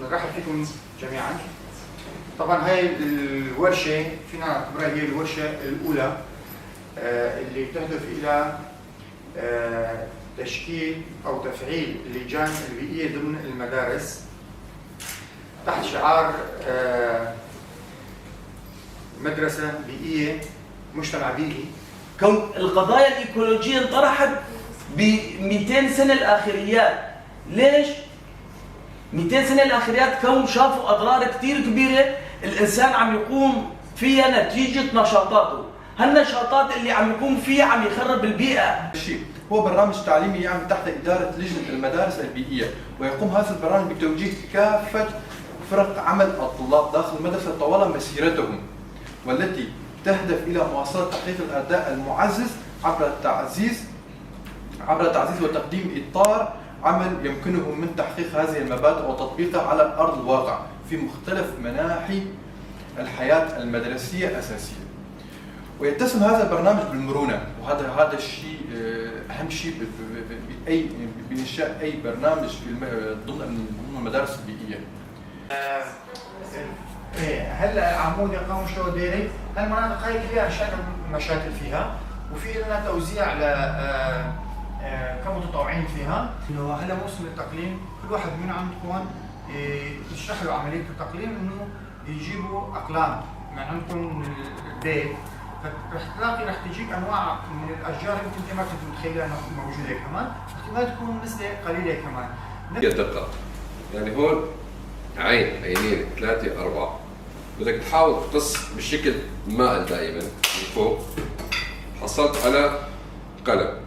نرحب فيكم جميعا. طبعا هاي الورشة فينا نعتبرها هي الورشة الأولى اللي تهدف إلى تشكيل أو تفعيل اللجان البيئية ضمن المدارس تحت شعار مدرسة بيئية، مجتمع بيئي. كون القضايا الإيكولوجية انطرحت ب 200 سنة الآخريات، ليش؟ 200 سنة الآخريات كون شافوا أضرار كثير كبيرة الإنسان عم يقوم فيها نتيجة نشاطاته، هالنشاطات اللي عم يقوم فيها عم يخرب البيئة. شيء هو برنامج تعليمي يعمل تحت إدارة لجنة المدارس البيئية، ويقوم هذا البرنامج بتوجيه كافة فرق عمل الطلاب داخل المدرسة طوال مسيرتهم، والتي تهدف إلى مواصلة تحقيق الأداء المعزز عبر تعزيز وتقديم إطار عمل يمكنهم من تحقيق هذه المبادئ وتطبيقها على أرض الواقع في مختلف مناحي الحياة المدرسية الأساسية. ويتسم هذا البرنامج بالمرونة، وهذا الشيء أهم شيء بأي بإنشاء أي برنامج في ضمن المدارس البيئية. ايه، هلا عمودي قامشلو ديريك، هالمناطق هاي كلها عشان مشاكل فيها، وفي لنا توزيع ل كمتطوعين فيها، انه هلا موسم التقليم، كل واحد من عندكم يشرح له عملية التقليم، انه يجيبوا اقلام من عندكم من البيت، رح تلاقي رح تجيك انواع من الاشجار يمكن انت ما كنت متخيلها انها موجوده، كمان احتمال تكون نسبه قليله كمان. هي دقة، يعني هون عين، عينين، ثلاثة، أربعة. بدك تحاول تقص بشكل مائل دائما من فوق. حصلت على قلم.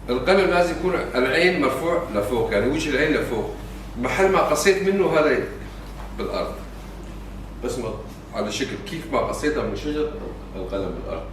القلم لازم يكون العين مرفوع لفوق، يعني وجه العين لفوق. محل ما قصيت منه هذا بالأرض، بس ما على شكل كيف ما قصيتها من شجر القلم بالأرض.